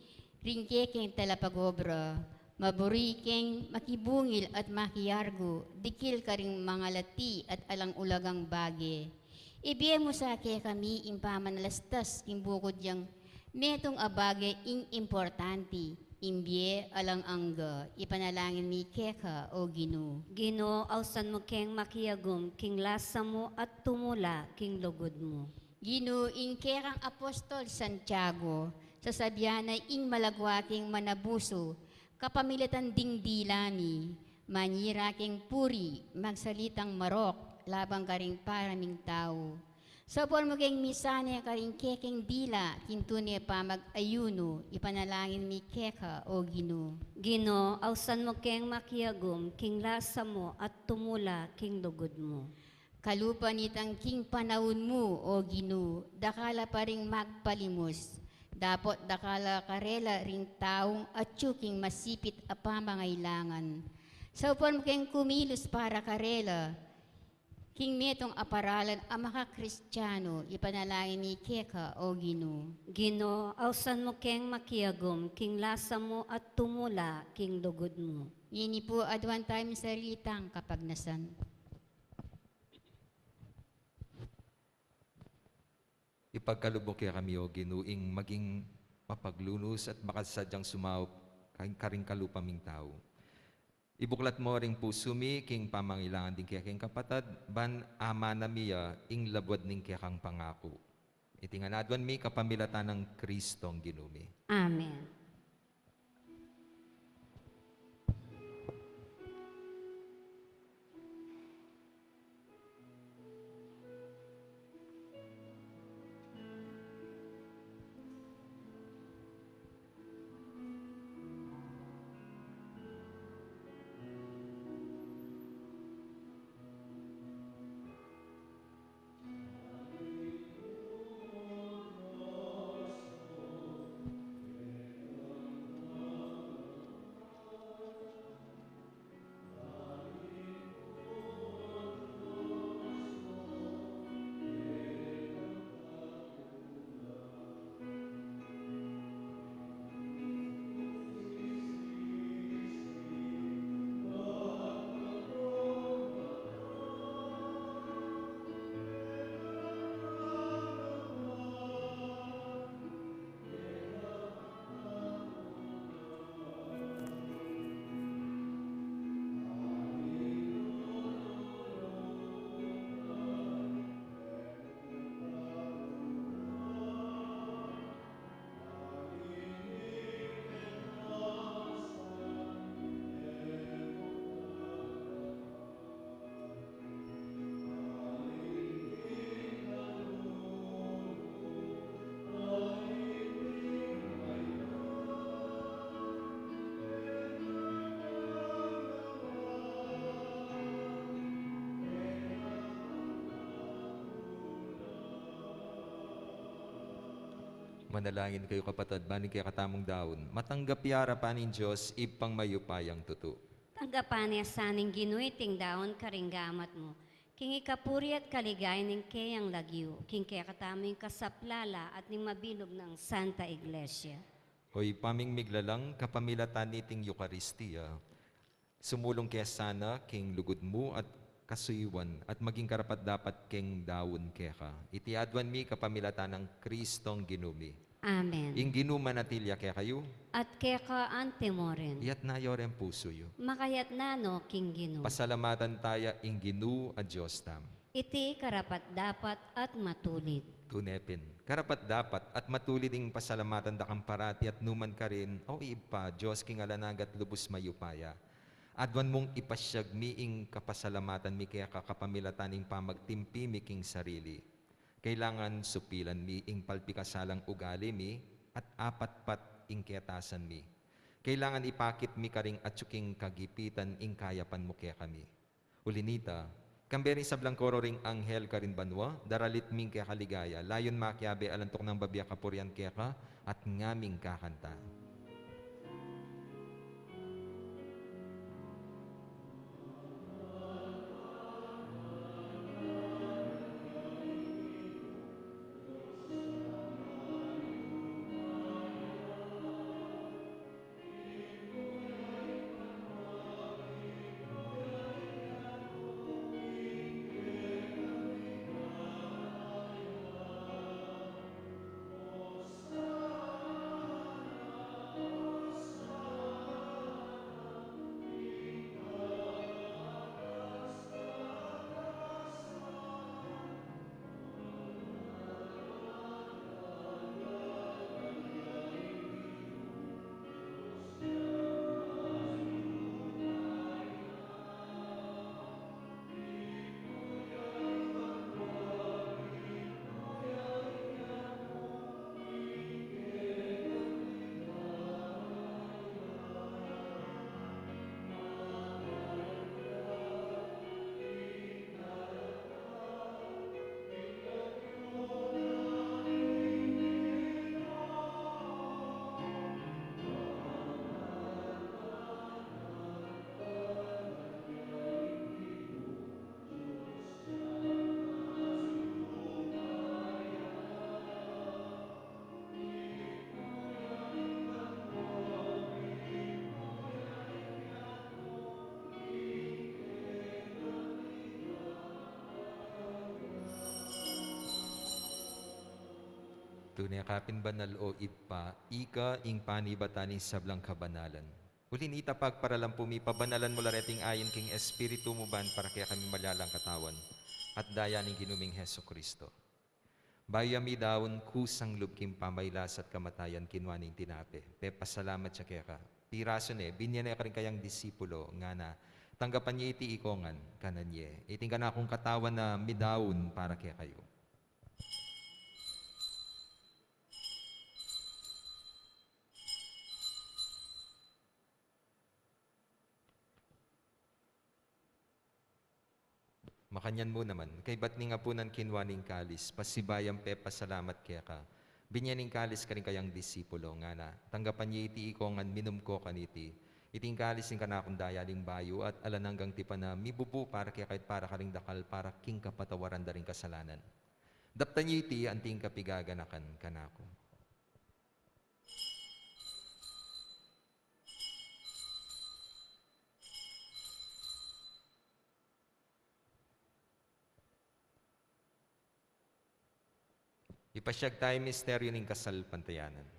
ring kekeng talapagobra, maburi keng makibungil at makiargu, dikil karing mangalati at alang ulagang bage. Ibie mu sa kekami ing pamanalastas king bukud yang metung a bage ing importanti, ing bie alang angga, ipanalangin mi keka, o Ginu. Ginu, ausan mu keng makiagum king lasa mu at tumula king lugud mu. Ginu, ing kekang apostol Santiago, sasabian na ing malagwa keng manabusu, kapamilatan ding dila mi, manyira keng puri, magsalitang marok, laban karing para ming tau. Saupan mu keng misane karing kekeng dila, king tune pamag-ayunu, ipanalangin mi keka, o Ginu. Ginu, ausan mu keng makiagum king lasa mu at tumula king lugud mu. Kalupa nitang king panaun mu, o Ginu, dakal a pa ring magpalimus, dapot dakal a karela ring taung atyu king masipit a pamangailangan. Saupan mu keng kumilus para karela, king metung a paralan a makakristiano, ipanalangin mi keka, o Ginu. Ginu, ausan mu keng makiagum king lasa mu at tumula king lugud mu. Ngeni pu, aduan tamu ing sarili tang kapagnasan. Ipagkalub mu kekami, o Ginu, ing maging mapaglunus at makasadyang sumaup karing, karing kalupa ming tau. Ibuklat mu ring pusu mi king pamangailangan ding kekeng kapatad, ban amana mi ya ing labuad ning kekang pangaku. Iti ngan aduan mi kapamilatan nang Kristong Ginu mi. Amen. Manalangin kayu, kapatad, ban ing kekatamung daun matanggap ya arapan ning Dios, Ibpang mayupayang tutu. Tanggapan na sa ning Ginu iting daun karing gamat mu, king ikapuri at kaligayan ning keyang lagyu, king kekatamung kasaplalan at ning mabilug nang Santa Iglesia. O Ibpa ming miglalang, kapamilatan niting Eukaristia, sumulung ke sana king lugud mu at kasuyuan at maging karapat-dapat keng daun keka. Iti aduan mi kapamilatan nang Kristong Ginu mi. Amen. Ing Ginu manatili ya kekayu. At keka antimurin. Iyatas yu reng pusu yu. Makayatas no king Ginu. Pasalamatan taya ing Ginu a Dios tamu. Iti karapat-dapat at matulid. Tune pin, karapat-dapat at matulid ing pasalamatan da kang parati at nukarin man, O Ibpa, Dios king alang angga at lubus mayupaya. Aduan mung ipasiag mi ing kapasalamatan mi keka kapamilatan ning pamagtimpi mi king sarili. Kailangan supilan mi ing palpikasalang ugali mi at apatpat ing ketasan mi. Kailangan ipakit mi karing atyu king kagipitan ing kayapan mu kekami. Uli na nita, kambe ring sablang koro ring anghel karin banua, daralit ming keka ligaya, layun makiabe alang tuknang babie a kapurian keka, at ngaming kakanta. Tune ka pin banal, O Ibpa, ika ing panibatan ning sablang kabanalan. Uli na nita, pagparalan pu mi, pabanalan mu la reting ayin king Espiritu mu ban para kekami malalang katawan at daya ning Ginu ming Jesucristo. Bayu ya midaun, kusang lub king pamailas at kamatayan, kinua ne ing tinape, pepasalamat ya keka, pirasu ne, binie ne karing kayang disipulo, ngana, tanggapan ye iti iko ngan, kanan ye, iti ing kanakung katawan a midaun para kekayu. Makanyan mu naman, kaybat ning apunan kinua ne ing kalis, pasibayu yang pepasalamat keka, binie ne ing kalis karing kayang disipulo, ngana, tanggapan ye iti iko ngan, minum ko kaniti, iti ing kalis ning kanakung daya ning bayu at alang anggang tipan a mibubu para kekayu at para karing dakal para king kapatawaran da ring kasalanan. Daptan ye iti anting kapigaganakan kanaku. Ipasiag taya ing misteryu ning kasalpantayanan.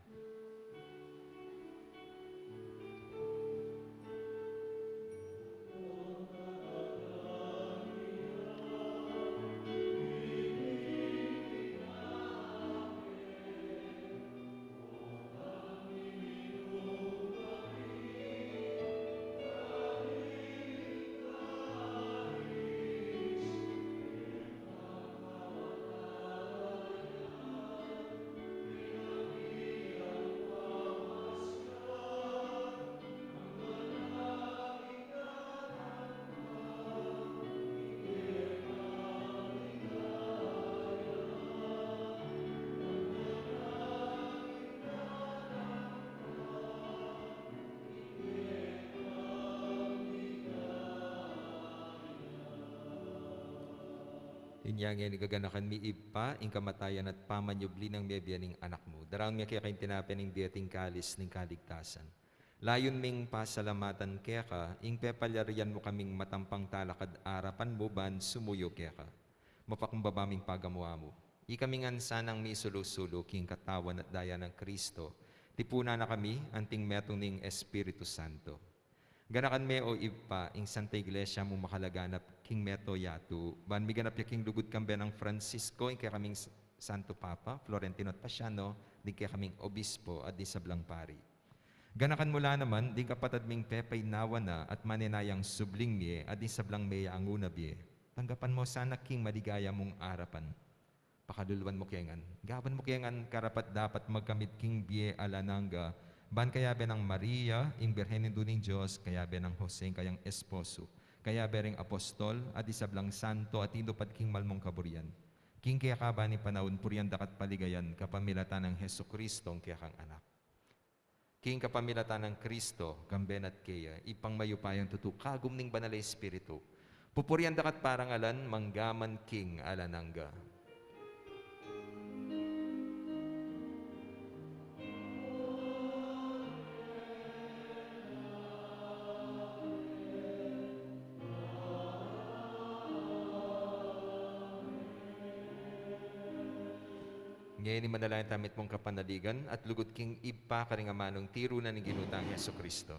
Inya ngeni gaganakan mi, Ibpa, ing kamatayan at pamanyubli nang mebie ning Anak mu. Daraun mi keka ing tinape ning bie at ing kalis ning kaligtasan. Layun ming pasalamatan keka ing pepalyarian mu kaming matampang talakad arapan mu ban sumuyu keka. Mapakumbaba ming pagamu-amu. Ikami ngan sanang misulu-sulu king katawan at daya nang Kristo, tipunan na kami anting metung ning Espiritu Santo. Ganakan me, o Ibpa, ing Santa Iglesia mung makalaganap king mabilug a yatu, ban miganap ya king lugud kambe nang Francisco, ing kekaming s-, Santo Papa, Florentino at Paciano, ding kekaming obispo at ding sablang pari. Ganakan mu la naman ding kapatad ming pepaynawa na at manenayang subling mie at ding sablang meyangu na bie. Tanggapan mu sana king maligaya mung arapan. Pakaluluan mu ke ngan. Gawan mu ke ngan karapat-dapat magkamit king bie alang angga, ban kayabe nang Maria, ing Birhen Indu ning Dios, kayabe nang Jose, ing kayang esposo, kayabe ring apostol, at ding sablang santo a tinupad king mal mung kaburian. King keka ban ing panaun purian da ka at paligayan kapamilatan nang Jesucristo, ing kekang Anak. King kapamilatan nang Kristo, kambe na at keya, Ibpang mayupayang tutu, kagum ning Banal a Espiritu, pupurian da ka at parangalan, mangga man king alang angga. Ngeni manalangin tamu mitmung kapanaligan at lugud king Ibpa karing amanung tiru na ning Ginu tang Jesucristo.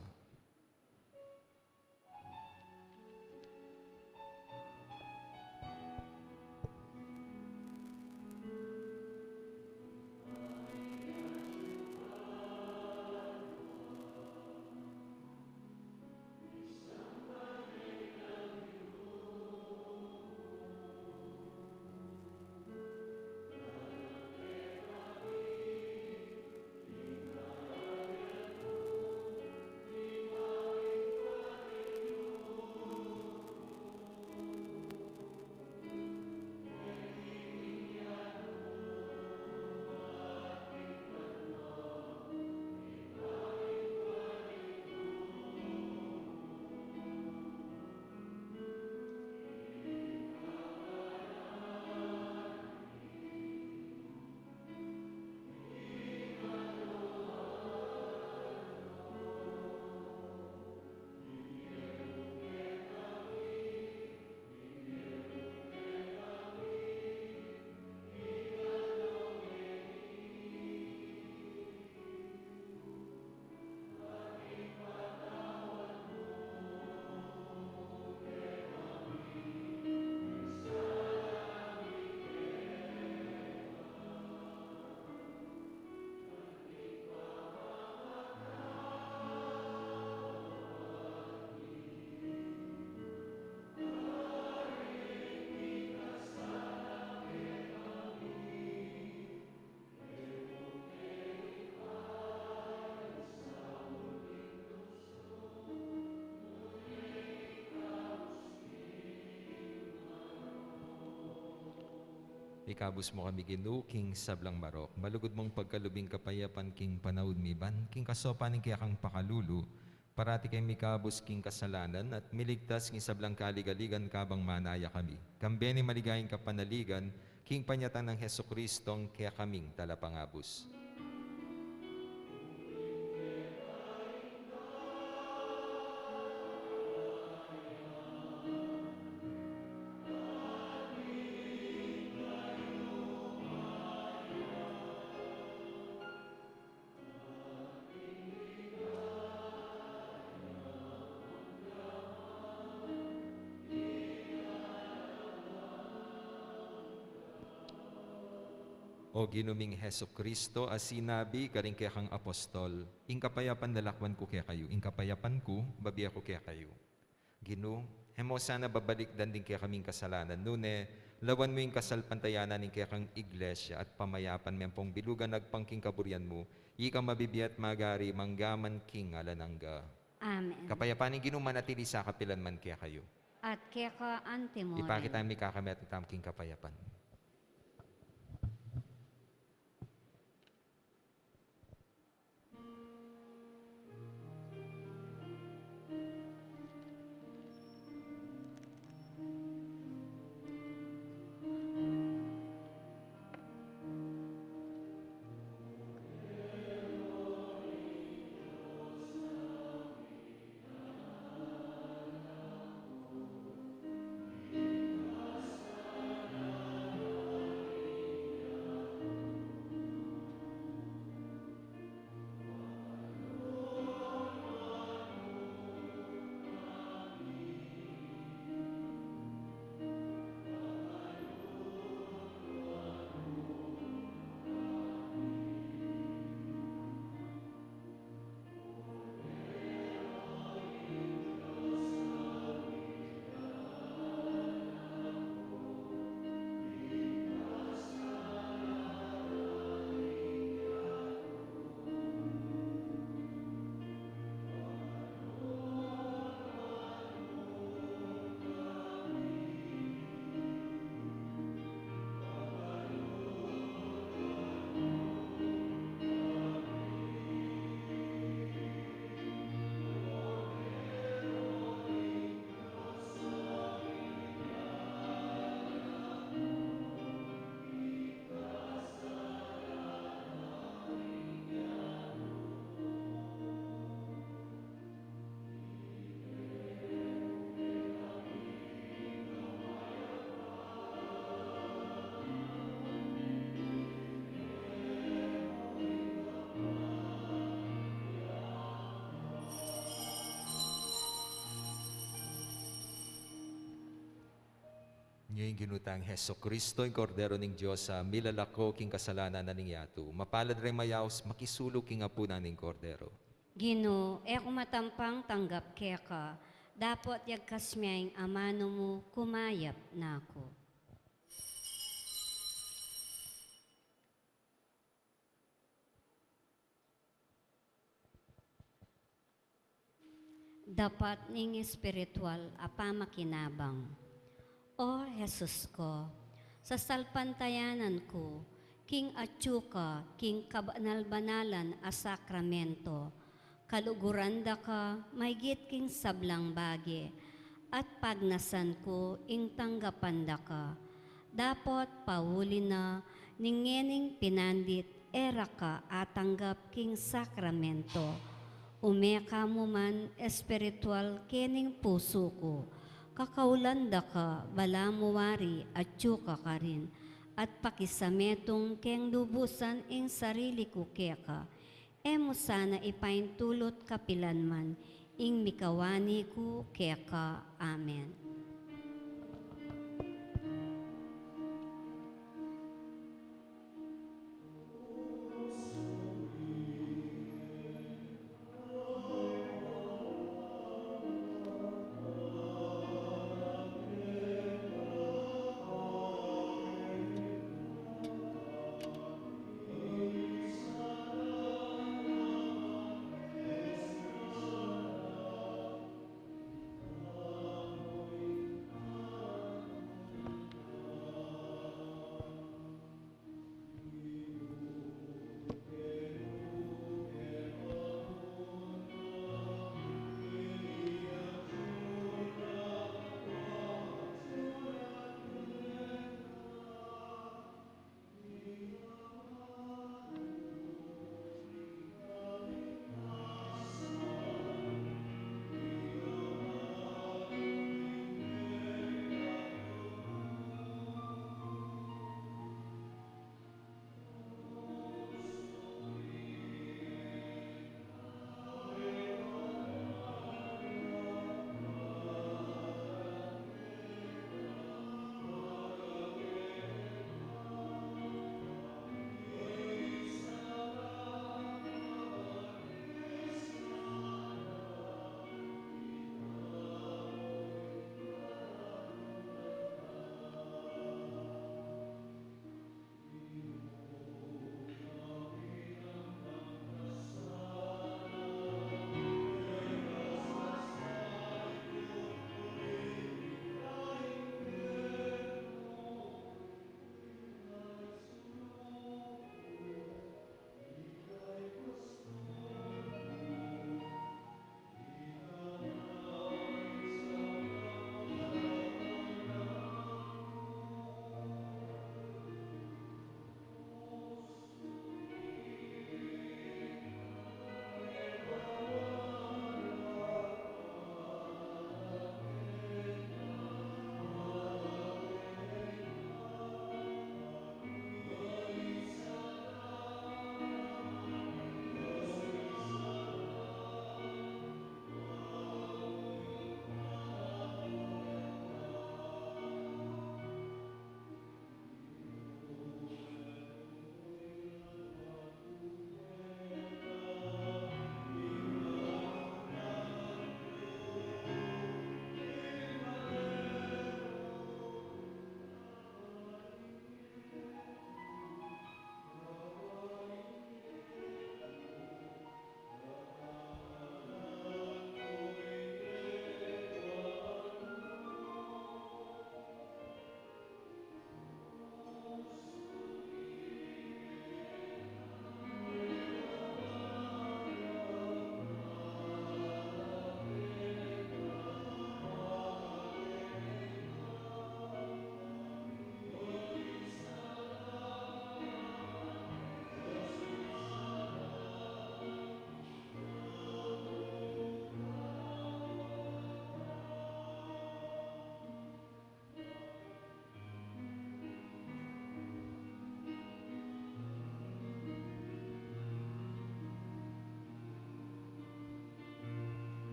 Ikabus mu kami, Ginu, king sablang marok. Malugud mung pagkalub ing kapayapan king panaun mi, ban king kasopan ning kekang pakalulu, parati kaming mikabus king kasalanan at miligtas king sablang kaligaligan kabang manaya kami. Kambe ning maligayang kapanaligan, king panyatang nang Jesucristong kekaming Talapangabus. O Ginu ming Jesucristo, a sinabi karing kekang apostol, "Ing kapayapan lalakwan ku kekayu, ing kapayapan ku babie ku kekayu." Ginu, e mu sana babalikdan ding kekaming kasalanan, nune lawan mu ing kasalpantayanan ning kekang Iglesia at pamayapan me ampong bilugan agpang king kaburian mu, ikang mabibie at magari mangga man king alang angga. Amen. Kapayapan ning Ginu manatili sa kapilan man kekayu. At keka antimurin. Ipakit tamu ing kakamit tamu king kapayapan. Ing Ginu tang Jesucristo, ing Kordero ning Dios, a milalako king kasalanan na ning yatu. Mapalad ring mayaus makisalu king apunan ning Kordero. Ginu, e ku matampang tanggap keka, dapot yagkas me ing amanu mu, kumayap na ku. Dapat ning espiritual a pamakinabang. O Jesus ko, sasalpantayanan ku king atyu ka king kabanal-banalan a sakramento, kaluguran da ka maygit king sablang bage, at pagnasan ku ing tanggapan da ka. Dapot pauli na ning ngening pinandit e ra ka atanggap king sakramento. Ume ka mu man espiritual kening pusu ku, kakaulan da ka balamu wari atyu ka karin, at pakisametung keng lubusan ing sarili ku keka. E mu sana ipaintulut kapilan man ing mikawani ku keka. Amen.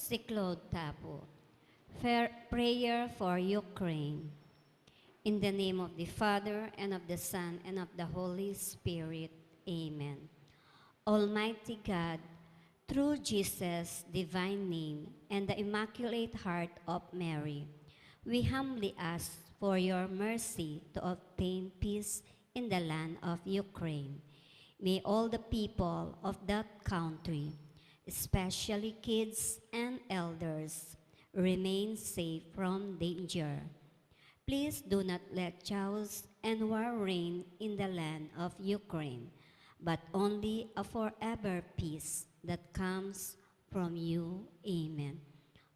Siklaud ta pu. Fer-, prayer for Ukraine. In the name of the Father, and of the Son, and of the Holy Spirit. Amen. Almighty God, through Jesus' divine name and the Immaculate Heart of Mary, we humbly ask for your mercy to obtain peace in the land of Ukraine. May all the people of that country, especially kids and elders, remain safe from danger. Please do not let chaos and war reign in the land of Ukraine, but only a forever peace that comes from you. Amen.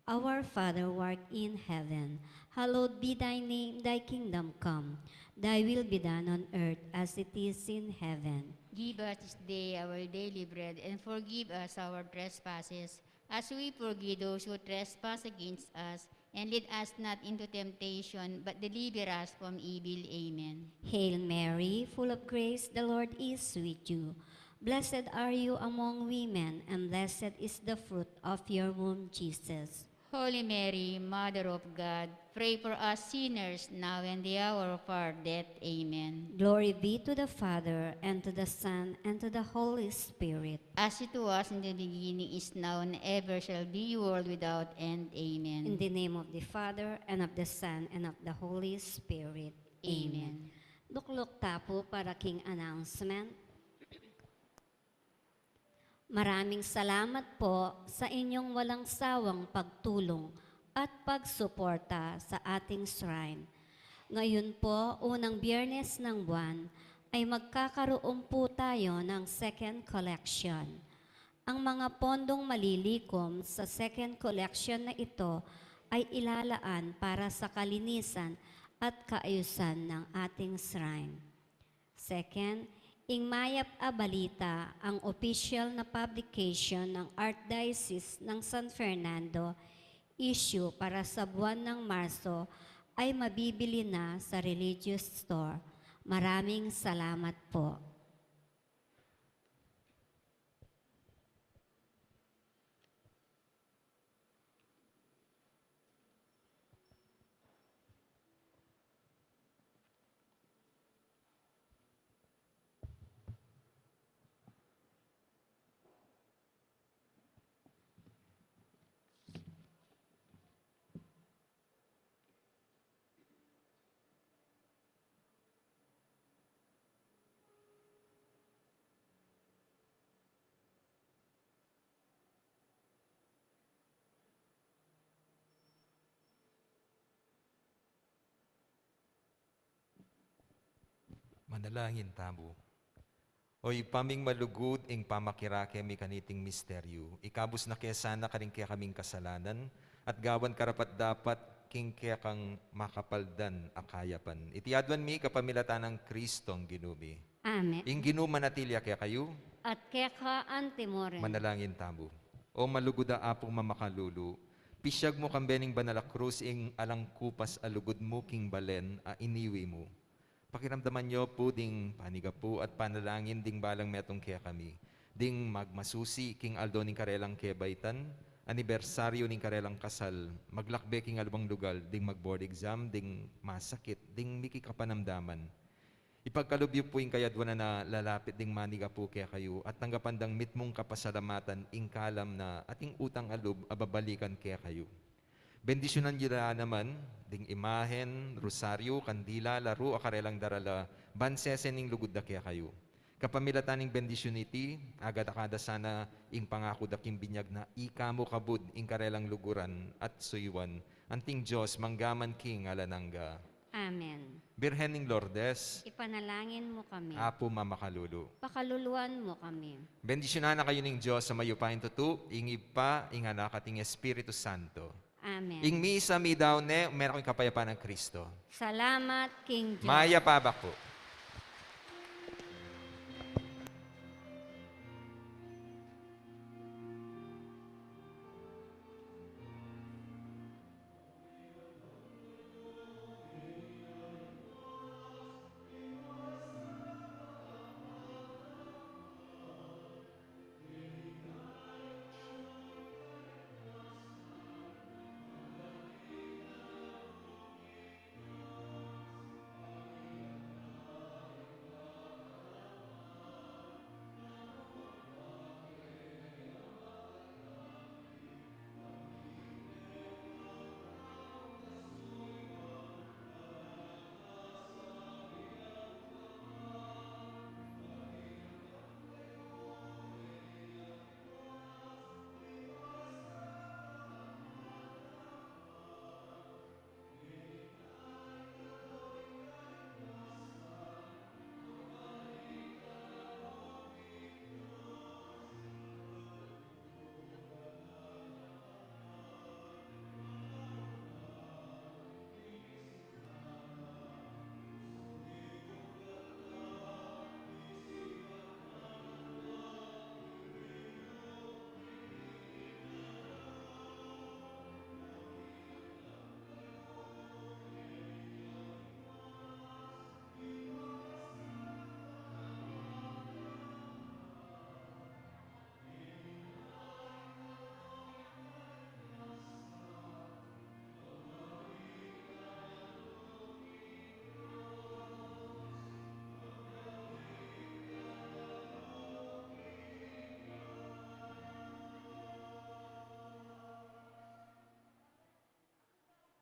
Our Father who art in heaven, hallowed be thy name, thy kingdom come, thy will be done on earth as it is in heaven. Give us this day our daily bread, and forgive us our trespasses, as we forgive those who trespass against us, and lead us not into temptation, but deliver us from evil. Amen. Hail Mary, full of grace, the Lord is with you. Blessed are you among women, and blessed is the fruit of your womb, Jesus. Holy Mary, Mother of God, pray for us sinners now and the hour of our death. Amen. Glory be to the Father, and to the Son, and to the Holy Spirit. As it was in the beginning, is now, and ever shall be, world without end. Amen. In the name of the Father, and of the Son, and of the Holy Spirit. Amen. Amen. Lukluk ta pu para king announcement. Maraming salamat po sa inyong walang sawang pagtulong at pagsuporta sa ating shrine. Ngayon po, unang Biyernes ng buwan, ay magkakaroon po tayo ng second collection. Ang mga pondong malilikom sa second collection na ito ay ilalaan para sa kalinisan at kaayusan ng ating shrine. Second, ing mayap a balita, ang opisyal na publication ng Archdiocese ng San Fernando, issue para sa buwan ng Marso, ay mabibili na sa religious store. Maraming salamat po. Manalangin tamu. O Ibpa ming malugud, ing pamakirake mi kaniting misteryu, ikabus na ke sana karing kekaming kasalanan, at gawan karapat-dapat king kekang makapaldan a kayapan. Iti aduan mi kapamilatan nang Kristong Ginu mi. Amen. Ing Ginu manatili ya kekayu. At keka antimurin. Manalangin tamu. O malugud a Apung mamakalulu, pisyag mu kambe ning banal a krus ing alang kupas a lugud mu king balen a iniwi mu. Pakiramdaman yu pu ding panigapu at panalangin ding balang metung kekami, ding magmasusi king aldo ning karelang kebaitan, anibersaryu ning karelang kasal, maglakbe king alwang lugal, ding mag-board exam, ding masakit, ding miki kapanamdaman. Ipagkalub yu pu ing kayaduanan a lalapit ding manigapu kekayu at tanggapan dang mitmung kapasalamatan ing kalam na ating utang a lub a babalikan kekayu. Bendisyunan yu la naman ding imahen, rosaryu, kandila, laru a karelang darala ban sese ning lugud da kekayu. Kapamilatan ning bendisyun iti, agadaka da sana ing pangaku da king binyag na ika mu kabud ing karelang luguran at suyuan, anting Dios mangga man king alang angga. Amen. Birhen ning Lourdes, ipanalangin mu kami. Apu mamakalulu, pakaluluan mu kami. Bendisyunan na kayu ning Dios a mayupaya tutu, ing Ibpa, ing Anak, at ing Espiritu Santo. Amen. Ing misa midaun ne, meron kayong kapayapan ng Kristo. Salamat king Dios. Mayap a abak pu.